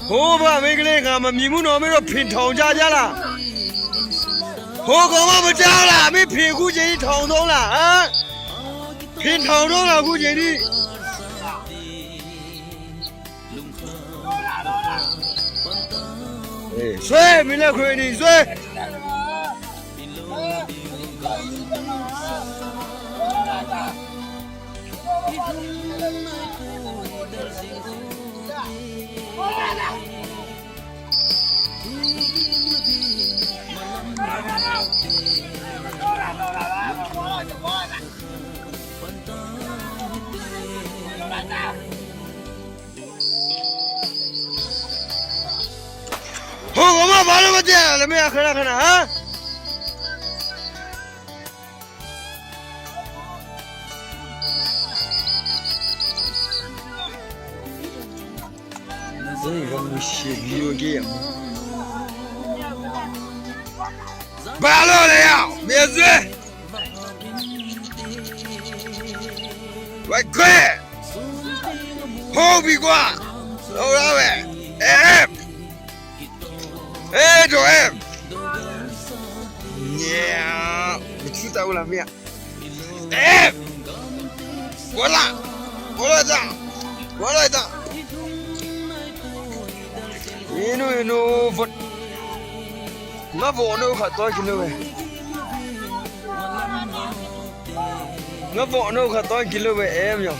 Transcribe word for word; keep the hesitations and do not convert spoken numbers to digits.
Ho ba, mi kile nga ma mi mu no mi ro phin thong ja ja la. Ho ko ma ba ja la, mi phin ku je ni thong dong la, ha? Phin thong dong la ku je ni. Eh, sui, mi le khu ni, sui. Ho, ho, ma, ba lo ma dia, le me a khana khana, ha? Zai ga mu shi biyo ge. Ba lo le ya, me zai. Wai kwe. Ho bi kwa. Lo la we. Em. Eh, do em. Nya. Mi chu ta u la mi a. Em. Kwa la. Kwa la ta. Kwa la ta. Inu, inu, vot. Nga vo no kha to ki lo we. Nga vo no kha to ki lo we em yo.